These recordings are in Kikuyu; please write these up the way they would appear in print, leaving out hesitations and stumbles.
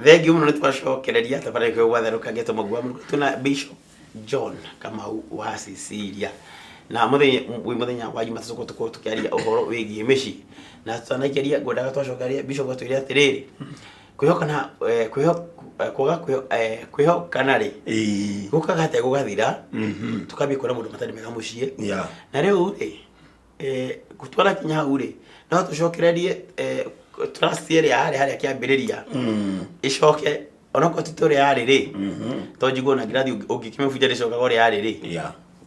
Thengiũ mũno, nĩ twacokereria tabarĩra ĩyo gwatherũka ngetwo Mũgua Mũrukũ. Twĩna Bishop John Kamau wa Cecilia na mũthenya wĩ mũthenya wa Jumatatũ tũkorwo tũkĩaria ũhoro wĩgiĩ mĩciĩ, na tutanaikĩria ngwendaga twacokereria Bishop atwĩre atĩrĩrĩ, kwĩhokana kwaga kwĩhokana rĩ, gũkaga atĩa gũgathira, tukambia kuona maũndũ matarĩ mega mũciĩ? Na rĩu rĩ, twarakinya hau rĩ, no tũcokererie trust ĩrĩa yarĩ harĩa kĩambĩrĩria ĩcoke, onokorwo ti ta ũrĩa yarĩ rĩ, to njiguo na ngirathi ũngĩkĩmĩbunja ndĩcokaga ũrĩa yarĩ rĩ?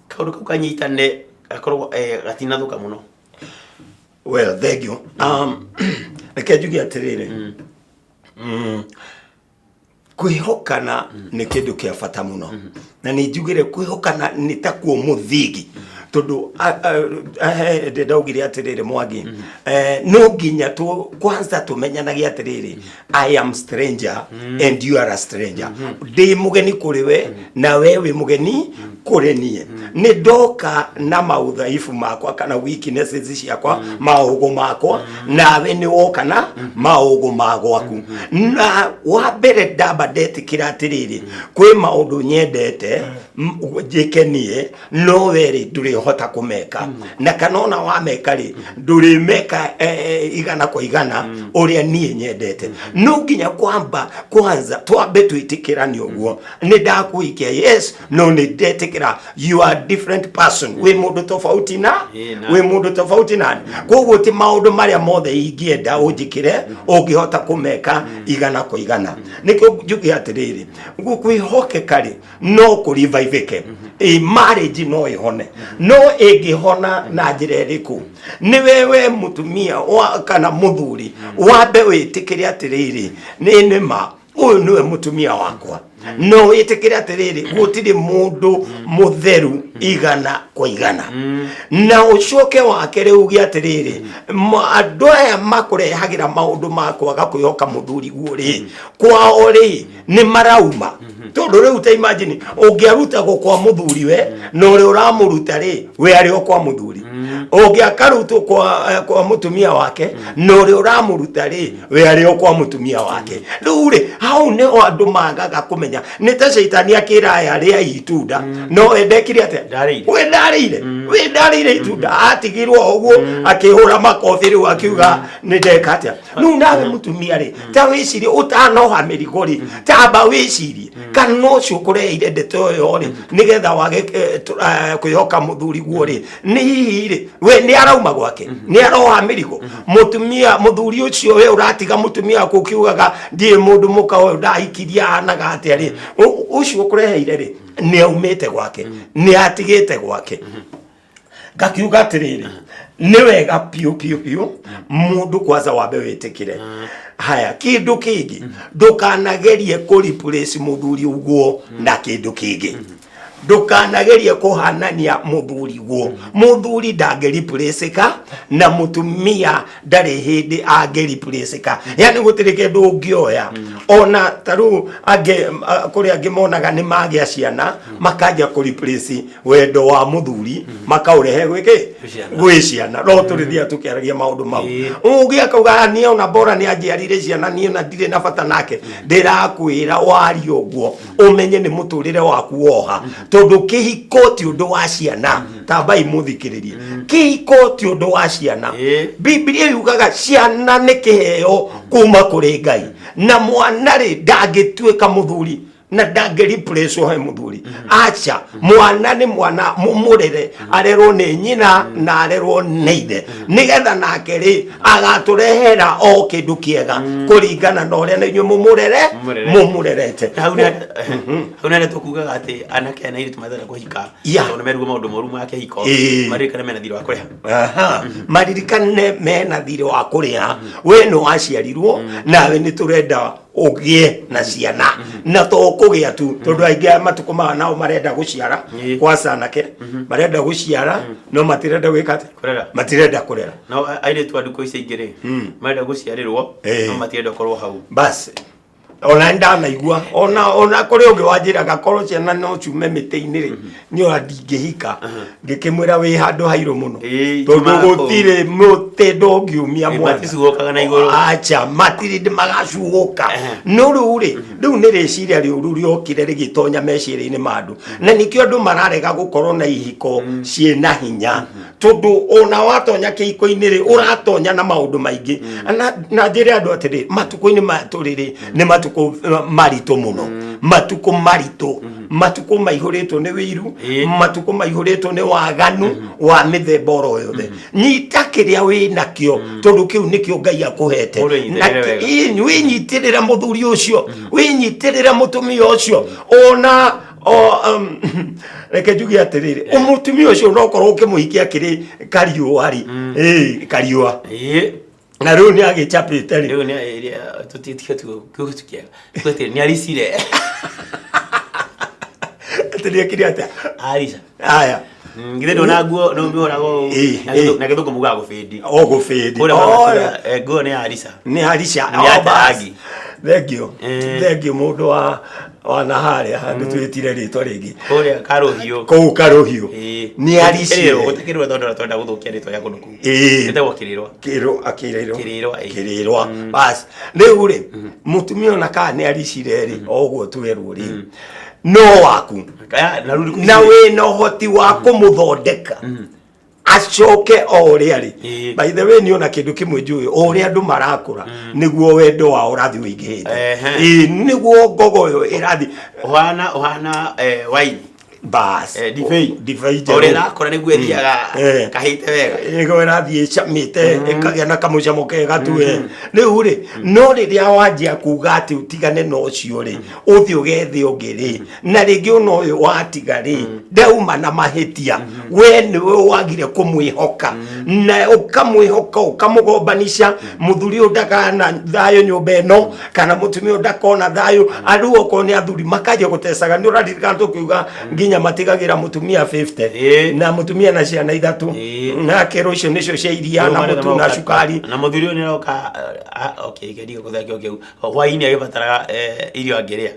Kaũndũ kau kanyitane, gakorwo gatinathũka mũno. Well, thank you. Reke njuge atĩrĩrĩ, kwĩhokana nĩ kĩndũ kĩa bata mũno, na nĩ njugire kwĩhokana nĩ takuo mũthingi, tondũ ndĩ ndaugire atĩrĩrĩ, Mwangi, no nginya tu kwanza tũmenyanage atĩrĩrĩ, I am stranger and you are a stranger. Ndĩ mũgeni kũrĩ we na we wĩ mũgeni kũrĩ niĩ. Nĩ ndoka na maudhaifu makwa kana weaknesses ciakwa, maũgũ makwa, nawe nĩ woka na maũgũ ma gwaku. Na wa mbere ndamba ndetĩkĩra atĩrĩrĩ, kwĩ maũndũ nyendete njĩke niĩ, no we rĩ, ndũrĩhota kũmeka, na kana ona wameka rĩ, ndũrĩmeka 100% ũrĩa niĩ nyendete. No nginya kwamba kwanza twambe twĩtĩkĩrane ũguo. Nĩ ndakũhikia, yes, no nĩ ndetĩkĩra you are different person, wĩ mũndũ tofauti na wĩ mũndũ tofauti na koguo ti maũndũ marĩa mothe ingĩenda ũnjĩkĩre ũngĩhota kũmeka 100%. Nĩkĩo njuge atĩrĩrĩ, kwĩhokeka rĩ, no kũrivivĩke. Ĩ marriage no ĩhone, no ĩngĩhona na njĩra ĩrĩkũ? Nĩ wewe mũtumia kana mũthuri wambe wĩtĩkĩre atĩrĩrĩ, nĩ nĩma ũyũ nĩwe mũtumia wakwa. No wĩtĩkĩre atĩrĩrĩ, gũtirĩ mũndũ mũtheru 100%. Na ũcoke wake rĩu uge atĩrĩrĩ, andũ aya makũrehagĩra maũndũ ma kwaga kwĩhoka mũthuri guo rĩ, kwao rĩ, nĩ marauma. Tondũ rĩu ta imagine ũngĩarutagwo kwa mũthuri we, na ũrĩa ũramũruta rĩ, we arĩ o kwa mũthuri. Ũngĩakarutwo kwa mũtumia wake, na ũrĩa ũramũruta rĩ, we arĩ o kwa mũtumia wake. Rĩu rĩ, hau nĩho andũ magaga kũmenya. Nĩ ta caitani akĩra aya, rĩai itunda, no we ndekire atĩa? Ndarĩire. We ndarĩire itunda, atigirwo o ũguo akĩhũra makobi, rĩu akiuga nĩ ndeka atĩa. Rĩu nawe mũtumia rĩ, ta wĩcirie ũtanoha mĩrigo rĩ, tamba wĩcirie kana ũcio ũkũreheire ndeto ĩyo rĩ, nĩgetha wage kwĩhoka mũthuri guo rĩ, nĩ hihi rĩ, we nĩ arauma gwake, nĩ aroha mĩrigo? Mũtumia, mũthuri ũcio we ũratiga mũtumia waku ũkiugaga ndirĩ mũndũ mũka ũyũ ndahikirie ahanaga atĩa rĩ, ũcio ũkũreheire rĩ, nĩ aumĩte gwake, nĩ atigĩte gwake? Ngakiuga atĩrĩrĩ, nĩ wega biũ biũ biũ mũndũ kwanza wambe wĩtĩkĩre. Haya, kĩndũ kĩngĩ, ndũkanagerie kũ replace mũthuri ũguo na kĩndũ kĩngĩ. Ndũkanagerie kũhanania mũthuri guo. Mũthuri ndangĩreplaceka na mũtumia ndarĩ hĩndĩ angĩreplaceka, yani gũtirĩ kĩndũ ũngĩoya. Ona ta rĩu angĩ, kũrĩ angĩ monaga nĩ magĩa ciana, makanjia kũ replace wendo wa mũthuri, makaũrehe gwĩkĩ? Ciana. Gwĩ ciana. No tũrĩthiaga tũkĩaragia maũndũ mau. Ũngĩ akauga, "Niĩ ona bora nĩ anjiarire ciana, niĩ ona ndirĩ na bata nake." Ndĩrakwĩra, waria ũguo, ũmenye nĩ mũtũrĩre waku woha, tondũ kĩhiko ti ũndũ wa ciana. Tambai mũthikĩrĩrie, kĩhiko ti ũndũ wa ciana. Bibilia yugaga ciana nĩ kĩheo kuma kũrĩ Ngai, na mwana rĩ, ndangĩtuĩka mũthuri na ndangĩ replace he mũthuri. Acha, mwana nĩ mwana, mũmũrere, arerwo nĩ nyina na arerwo nĩ ithe, nĩgetha nake rĩ, agatũrehera o kĩndũ kĩega kũringana na ũrĩa na inyuĩ mũmũrere. Mũmũrere. Mũmũrerete. Hau nĩ harĩa tũkugaga atĩ anake na airĩtu matenda kũhika tondũ nĩ merigwo maũndũ moru ma kĩhiko, maririkane mena thirĩ wa kũrĩha. Aha. Maririkane mena thirĩ wa kũrĩha. We nĩ waciarirwo, nawe nĩ tũrenda ũgĩe na ciana, na to kũgĩa tu, tondũ aingĩ a matukũ maya nao marenda gũciara. Kwaca anake marenda gũciara, no matirenda gwĩka atĩa? Kũrera. Matirenda kũrera. No airĩtu a ndukũ ici ingĩ rĩ, marenda gũciarĩrwo, no matirenda gũkorwo hau. Basi, ona ndanaigua ona kũrĩ ũngĩ wanjĩraga korwo ciana no ciume mĩtĩ-inĩ rĩ, niĩ ona ndingĩhika. Ngĩkĩmwĩra wĩ handũ hairũ mũno, tondũ jumaga kũu. Gũtirĩ mũ Ndũngĩtenda ũngiumia Ĩ, mwana. maticugũkaga na igũrũ. Acha, matirĩ magacugũka. Ehe. No rĩu rĩ, rĩu nĩ rĩciria rĩũru rĩokire rĩgĩtonya meciria-inĩ ma andũ, na nĩkĩo andũ mararega gũkorwo na ihiko ciĩna hinya, tondũ ona watonya kĩhiko-inĩ rĩ, ũratonya na maũndũ maingĩ. Na njĩre andũ atĩrĩ, matukũ-inĩ maya tũrĩ rĩ, nĩ matukũ maritũ mũno, matukũ maritũ, matukũ maihũrĩtwo nĩ wĩiru, matukũ maihũrĩtwo nĩ waganu wa mĩthemba oro yothe. Nyita kĩrĩa wĩ nakĩo, tondũ kĩu nĩkĩo Ngai akũhete. Mũndũ enyitĩrĩre Na wega. Wĩnyitĩrĩre mũthuri ũcio, wĩnyitĩrĩre mũtumia ũcio. Ona reke njuge atĩrĩrĩ, mũtumia ũcio no korwo ũkĩmũhikia akĩrĩ kariũa rĩ, ĩĩ, kariũa, na rĩu nĩ agĩcapĩte rĩ. Rĩu nĩ tũtitige kiugo kĩega. Tuge nĩ aricire. Atĩ nĩ ekire atĩa? Arica. Aya. Githĩ ndona nguo nĩ ũmĩhũraga ũũ? Ĩĩ, Na ĩĩ. na gĩthũngũ mugaga gũbĩndi. O gũbĩndi. Kũrĩa O, magaciga, nguo nĩ arica. Nĩ arica. Nĩ O, ate bas. rangi. Thengiũ. Thengiũ mũndũ wa na harĩa handũ twĩtire rĩtwa rĩngĩ. Kũrĩa Karũhiũ. Kũu Karũhiũ. Ĩĩ. Nĩ aricire. Kĩrĩrwo, gũtakĩrĩrwo tondũ twenda gũthũkia rĩtwa rĩa kũndũ kũu. Ĩĩ. Gĩtagwo Kĩrĩrwa. Kĩrũ akĩrĩrwo. Kĩrĩrwa, ĩĩ. Kĩrĩrwa. Bas. Rĩu rĩ, mũtumia ona kana nĩ aricire rĩ, o ũguo twerwo rĩ, no waku. Kaya, na rĩu Na wĩna ũhoti wa kũmũthondeka acoke o ũrĩa rĩ. By the way, niĩ ona kĩndũ kĩmwe njũĩ, o ũrĩa andũ marakũra nĩguo wendo wao ũrathiĩ ũingĩhĩte. Ĩĩ, nĩguo ngogoyo ĩrathiĩ. Ũhana wine. Bas. Ndibei. Ndibei O ũrĩa njerũ. ĩrakũra nĩguo ĩthiaga kahĩte wega. Ĩgo ĩrathiĩ ĩcamĩte, ĩkagĩa na kamũcamo kega tu we. Rĩu rĩ, no rĩrĩa wanjia kuga atĩ ũtigane na ũcio rĩ, ũthiĩ ũgethe ũngĩ rĩ, na rĩngĩ ona ũyũ watiga rĩ, ndauma na mahĩtia, we nĩwe wagire kũmwĩhoka, na ũkamwĩhoka ũkamũgombanica, mũthuri ũyũ ndakana thayũ nyũmba ĩno, kana mũtumia ũyũ ndakona thayũ. Andũ okorwo nĩ athuri makanjia gũtecaga, nĩ ũraririkana tũkiuga nginya matigagĩra mũtumia 50 na mũtumia na ciana ithatũ, na akerwo icio nĩcio cia iria na mũtu na cukari. Na mũthuri ũyũ nĩ aroka, okay, kĩndiga gũthekio kĩu hwaĩ-inĩ agĩbataraga irio angĩrĩa.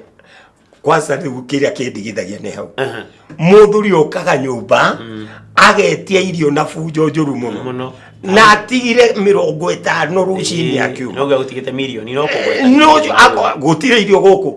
Kwanza rĩu kĩrĩa kĩndigithagia nĩ hau mũthuri okaga nyũmba agetia irio na bunjo njũru mũno. Mũno. Na atigire 50 rũcinĩ akiuma. No gũtigĩte mirioni no kũgweta. No gũtirĩ irio gũkũ,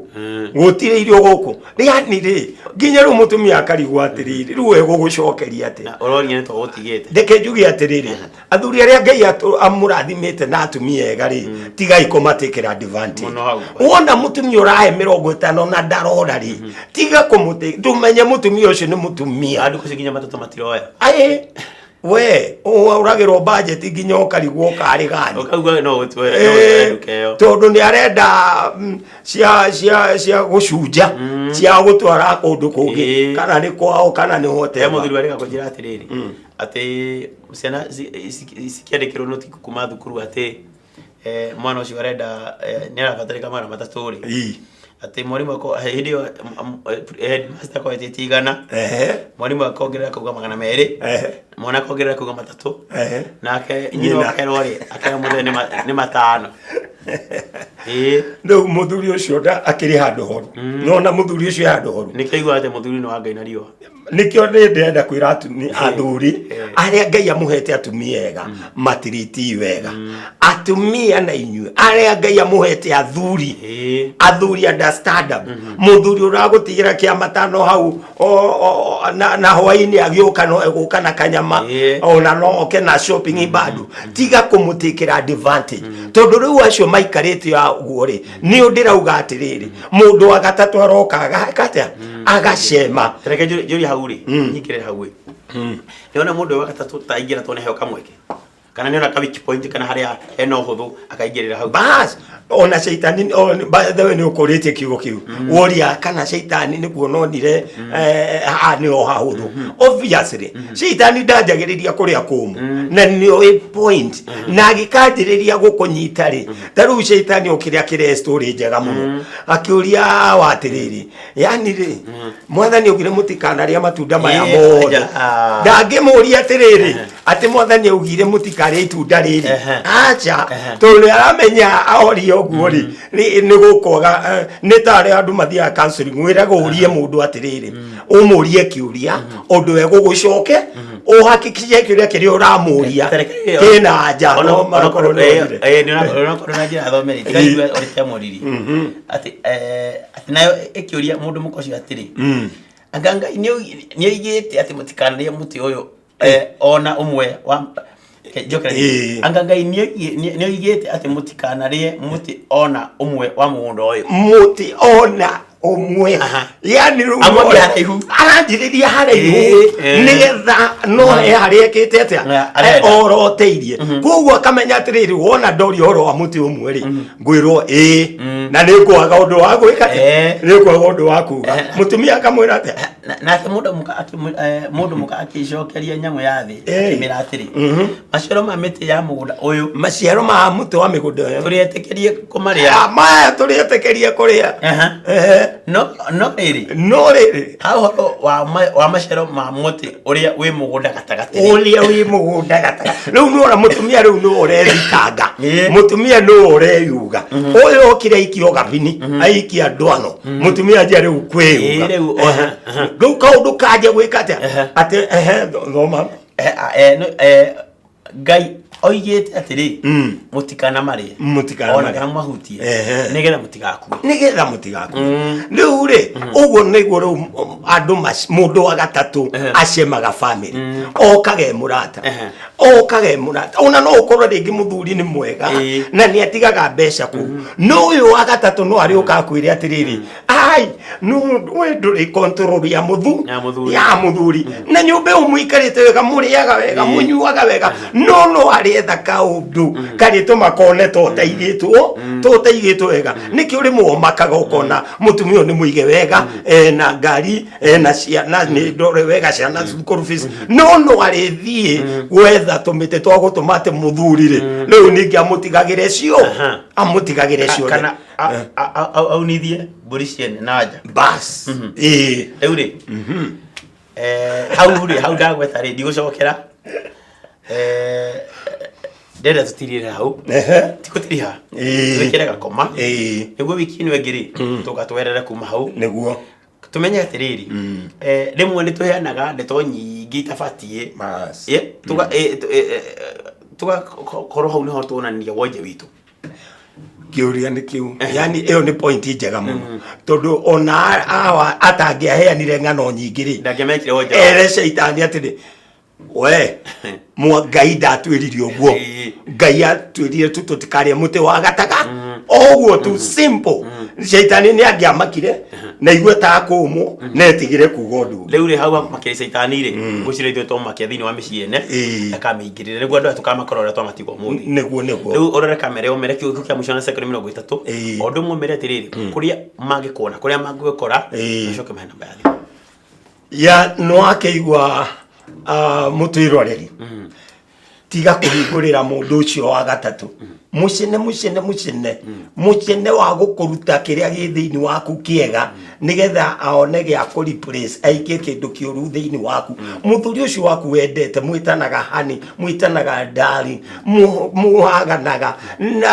gũtirĩ irio gũkũ, yani rĩ, nginya rĩu mũtumia akarigwo atĩrĩrĩ, rĩu egũgũcokeria atĩ Na ũroria nĩ tũgũtigĩte. Reke njuge atĩrĩrĩ, athuri arĩa Ngai amũrathimĩte na atumia ega rĩ, tigai kũmatikĩra advantage. Mũno hau. Wona mũtumia ũrahe 50 na ndarora rĩ, tiga kũmũtĩ, ndũmenye mũtumia ũcio nĩ mũtumia. Andũ kũcio nginya matatũ matiroya. Aĩ, we ũragĩrwo budget nginya ũkarigwo karĩ gani. Ũkauga no ũtware, no ũtware nduka ĩyo. Tondũ nĩ arenda cia gũcunja, cia gũtwara kũndũ kũngĩ, kana nĩ kwao kana nĩ He whatever. mũthuri warĩga kũnjĩra atĩrĩrĩ, atĩ ciana cikĩandĩkĩrwo noti kuma thukuru atĩ mwana ũcio arenda, nĩ arabatarĩka 300 rĩ, atĩ mwarimũ hĩndĩ ĩyo headmaster akorwo etĩtie 100, mwarimũ akongerera akauga 200, mwana akongerera akauga 300, nake nyina Nyina. akerwo rĩ, akerwo mũthee nĩ 5. Ĩĩ. Rĩu mũthuri ũcio akĩrĩ handũ horu, nona mũthuri ũcio e handũ horu. Nĩkĩo aiguaga atĩ mũthuri nĩ wa Ngai na riũa. Nĩkĩo nĩ ndĩrenda kwĩra athuri arĩa Ngai amũhete atumia ega matiriti wega atumia, na inyuĩ arĩa Ngai amũhete athuri, athuri understandable, mũthuri ũragũtigĩra kĩa 5 hau na hwainĩ agĩũka no egũka na kanyama, ona no oke na shopping bado, tiga kũmũtikĩra advantage, tondũ rĩu acio maikarĩte ũguo rĩ, nĩ ndĩrauga atĩrĩrĩ, mũndũ wa gatatũ aroka agaka atĩa, agacema. Reke njũrie hau rĩ, nyingĩrĩre hau ĩ. Nĩwona mũndũ wa gatatũ ta aingĩra tondũ nĩaheo kamweke, kana nĩona ka weak point kana harĩa hena ũhũthũ akaingĩrĩra hau. Bas, ona caitani by the way nĩ ũkũrĩtie kiugo kĩu, woria kana caitani nĩ kuona onire haha nĩho hahũthũ. Obviously caitani ndanjagĩrĩria kũrĩa kũmũ na nĩoĩ point, na agĩkanjĩrĩria gũkũnyita rĩ, ta rĩu caitani okĩrĩa akĩrehe story njega mũno, akĩũria wa atĩrĩrĩ, yani rĩ, mwathani augire mũtikanarĩa matunda maya mothe. Aja. Ndangĩmũria atĩrĩrĩ. Atĩ Mwathani augire mũtikarĩe itunda rĩrĩ. Aca. Tondũ nĩ aramenya ahoria ũguo rĩ, nĩ gũkwaga nĩ ta arĩa andũ mathiaga counseling, wĩragwo ũrie mũndũ atĩrĩrĩ, ũmũrie kĩũria ũndũ egũgũcoke ũhakikice kĩũria kĩrĩa ũramũria kĩna anja. No makorwo nĩ wonire. Onakorwo na njĩra thomeri tikaigua ũrĩa kĩamũririe atĩ nayo ĩkĩũria mũndũ mũka ũcio atĩrĩ, anga Ngai nĩoigĩte atĩ mũtikanarĩe mũtĩ ũyũ ona ũmwe wa njokere? Anga Ngai nĩoigĩte atĩ mũtikanarĩe mũtĩ ona ũmwe wa mũgũnda ũyũ? Mũtĩ ona ũmwe. Yani rĩu Amwambia haraihu. Aranjĩrĩria haraihu. Nĩgetha no he harĩa ekĩte atĩa? Arenda. Oroteirie. Koguo akamenya atĩrĩrĩ, wona ndoria ũhoro wa mũtĩ ũmwe rĩ, ngwĩrwo ĩĩ, na nĩ ngwaga ũndũ wa gwĩka atĩa? Nĩ ngwaga ũndũ wa kuga. Mũtumia akamwĩra atĩa? Nake mũndũ mũka akĩcokeria nyamũ ya thĩ akĩmĩra atĩrĩ, maciaro ma mĩtĩ ya mũgũnda ũyũ, maciaro ma mũtĩ wa mĩgũnda ĩyo, tũrĩetĩkĩrie kũmarĩa. Ah, maya tũrĩetĩkĩrie kũrĩa. No rĩrĩ, no rĩrĩ, ha ũhoro wa maciaro ma mũtĩ ũrĩa wĩ mũgũnda gatagatĩ rĩ, ũrĩa wĩ mũgũnda gatagatĩ rĩu nĩwona mũtumia rĩu nĩwe ũrethitanga. Mũtumia nĩwe ũreyuga ũyũ okire aikio gabini, aikia ndwano, mũtumia anjia rĩu kwĩyuga. Rĩu, Rĩu kaũndũ kanjia gwĩka atĩa? Atĩ ehe, thoma. Ngai oigĩte atĩrĩ, mũtikanamarĩe, Mũtikanamarĩe. ona kana mahutie, nĩgetha mũtigakue. Nĩgetha mũtigakue. Rĩu rĩ, ũguo nĩguo rĩu andũ mũndũ wa gatatũ acemaga family, okaga e mũrata, okaga e mũrata, ona no ũkorwo rĩngĩ mũthuri nĩ mwega na nĩ atigaga mbeca kũu, no ũyũ wa gatatũ no arĩ ũka akwĩre atĩrĩrĩ, ai, no we ndũrĩ control ya mũthu Ya mũthuri. Ya mũthuri, na nyũmba ĩyo mũikarĩte wega, mũrĩaga wega, mũnyuaga wega, no arĩetha kaũndũ karĩtũma kone to ũtaigĩtwo to ũtaigĩtwo wega. Nĩkĩo rĩmwe ũmakaga ũkona mũtumia ũyũ nĩ mũige wega, ena ngari, ena ciana, nĩ ndore wega ciana cukuru fees, no arĩthiĩ gwetha tũmĩtĩ twa gũtũma atĩ mũthuri rĩ, rĩu ningĩ amũtigagĩre cio, amũtigagĩre ciothe. Kana aunithie mbũri ciene na nja. Bas, ĩĩ. Rĩu rĩ, hau rĩ, hau ndagweta rĩ, ndigũcokera. Ndĩrenda tũtirĩre hau. Tikũtiriha, twĩkĩre gakoma, nĩguo wiki ĩno ĩngĩ rĩ, tũka twerere kuma hau. Nĩguo. Tũmenye atĩrĩrĩ, rĩmwe nĩ tũheanaga ndeto nyingĩ itabatiĩ. Bas. Tũgakorwo hau nĩho tuonania wonje witũ. Kĩũria nĩ kĩu, yani ĩyo nĩ point njega mũno, tondũ ona awa atangĩaheanire ng'ano nyingĩ rĩ, ndangĩamekire wonje. Ere caitani atĩrĩ, we mwa Ngai ndatwĩrire ũguo. Ngai atwĩrire tu tũtikarĩe mũtĩ wa gataga, o ũguo tu, simple. Caitani nĩ angĩamakire na igue ta kũmwo na etigĩre kuga ũndũ ũngĩ. Rĩu rĩ, hau hakumakĩria caitani rĩ, ngwĩciria ithuĩ tũmakia thĩinĩ wa mĩciĩ ene, ndakamĩingĩrĩre, nĩguo andũ aya tũkamakora ũrĩa twamatigwo ũmũthĩ. Nĩguo. Rĩu ũrore kamera ũmere kiugo kĩa mũico na sekondi 30. O ũndũ ũmwe ũmere atĩrĩrĩ, kũrĩa mangĩkuona, kũrĩa mangĩgũkora, ũcoke mahe namba ya thimũ. Ya no akĩigua mũtwĩroreri, tiga kũhingũrĩra mũndũ ũcio wa gatatũ mũcene, mũcene, mũcene, mũcene wa gũkũruta kĩrĩa gĩ thĩinĩ waku kĩega, nĩgetha aone gĩa kũ replace, aikie kĩndũ kĩũru thĩinĩ waku. Mũthuri ũcio waku wendete, mwĩtanaga hani, mwĩtanaga darling, mũhaganaga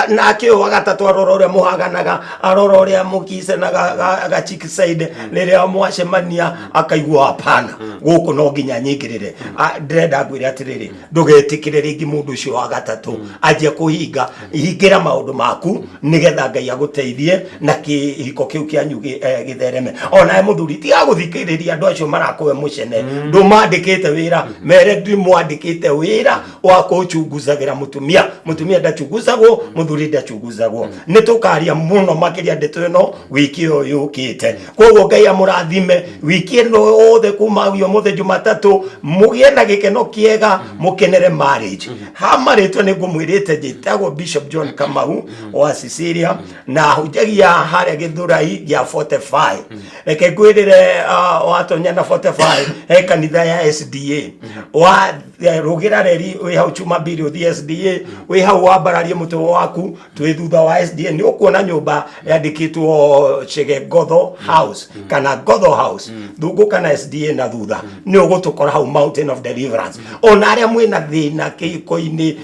nake ũyũ wa gatatũ arora ũrĩa mũhaganaga, arora ũrĩa mũkicanaga ga cheek side rĩrĩa mwacemania, akaigua hapana, gũkũ no nginya nyingĩrĩre. Ah, ndĩrenda ngwĩre atĩrĩrĩ, ndũgetĩkĩre rĩngĩ mũndũ ũcio wa gatatũ anjie kũhinga hingĩra maũndũ maku, nĩgetha Ngai agũteithie na kĩhiko kĩu kĩanyu gĩthereme. Onawe mũthuri, tiga gũthikĩrĩria andũ acio marakũhe mũcene. Ndũmandĩkĩte wĩra, mere ndimwandĩkĩte wĩra wa kũchunguzagĩra mũtumia. Mũtumia ndachunguzagwo, mũthuri ndachunguzagwo. Nĩ tũkaria mũno makĩria ndeto ĩno wiki ĩyo yũkĩte. Koguo Ngai amũrathime wiki ĩno yothe kuma ũmũthĩ Jumatatũ, mũgĩe na gĩkeno kĩega, mũkenere marriage. Ha marĩtwa nĩ ngũmwĩrĩte njĩtagwo Bishop. Bishop John Kamau wa Cecilia, na hunjagia harĩa Gĩthũrai gĩa 45. Reke ngwĩrĩre, watonya na 45 he kanitha ya SDA, wa rũgĩra reri wĩ hau Jumapili ũthiĩ SDA, wĩ hau wambararie mũtwe waku, twĩ thutha wa SDA, nĩ ũkuona nyũmba yandĩkĩtwo Chege Ngotho House kana Ngotho House, thungũ kana SDA na thutha nĩ ũgũtũkora hau, Mountain of Deliverance. Ona arĩa mwĩna thĩna kĩhiko-inĩ,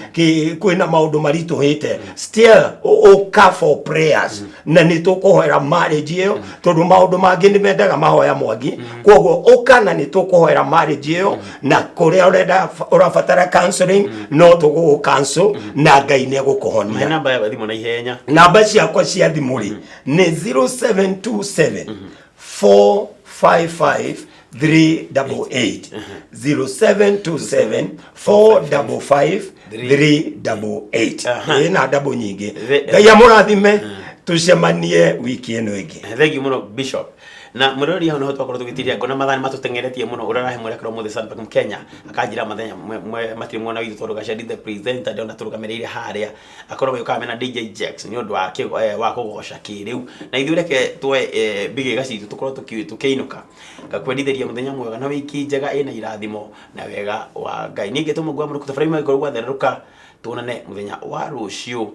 kwĩna maũndũ maritũhĩte, still ũka for prayers na nĩ tũkũhoera marriage ĩyo, tondũ maũndũ mangĩ nĩ mendaga mahoya, Mwangi. Koguo ũka na nĩ tũkũhoera marriage ĩyo, na kũrĩa ũrenda ũrabatara counseling no tũgũgũ cancel na Ngai nĩ Mahe egũkũhonia. Namba ya thimũ na ihenya. Namba ciakwa cia thimũ rĩ, nĩ 0727 455 388, 0727 455 388. Ĩ na ndabũ nyingĩ. Ngai amũrathime, tũcemanie wiki ĩno ĩngĩ. Thengiũ mũno, Bishop. Na mwĩroreri, hau nĩho twakorwo tũgĩtiria. Ngona mathaa nĩ matũteng'eretie mũno. Ũrĩa ũrahe mwerekera ũmũthĩ Sunpark Kenya akanjĩra mathenya matirĩ mwena witũ, tondũ Gacedi the presenter ndĩrona tũrũgamĩrĩire harĩa akorwo gĩũkaga mena DJ Jax nĩ ũndũ wa wa kũgoca kĩrĩu, na ithuĩ reke tuoe mbigĩga citũ tũkorwo tũkĩinũka. Ngakwendithĩria mũthenya mwega na wiki njega ĩna irathimo na wega wa Ngai. Niĩ ngetwo Mungu wa Mũrũku tabarĩra magĩkorwo gwatherũka. Tuonane mũthenya wa rũciũ,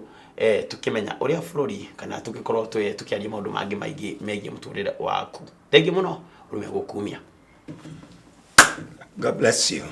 tukĩmenya ũrĩa bũrũri kana tũgĩkorwo tũkĩaria maũndũ mangĩ maingĩ megiĩ mũtũrĩre waku. Thengiũ mũno, ũrũme gũkumia. God bless you.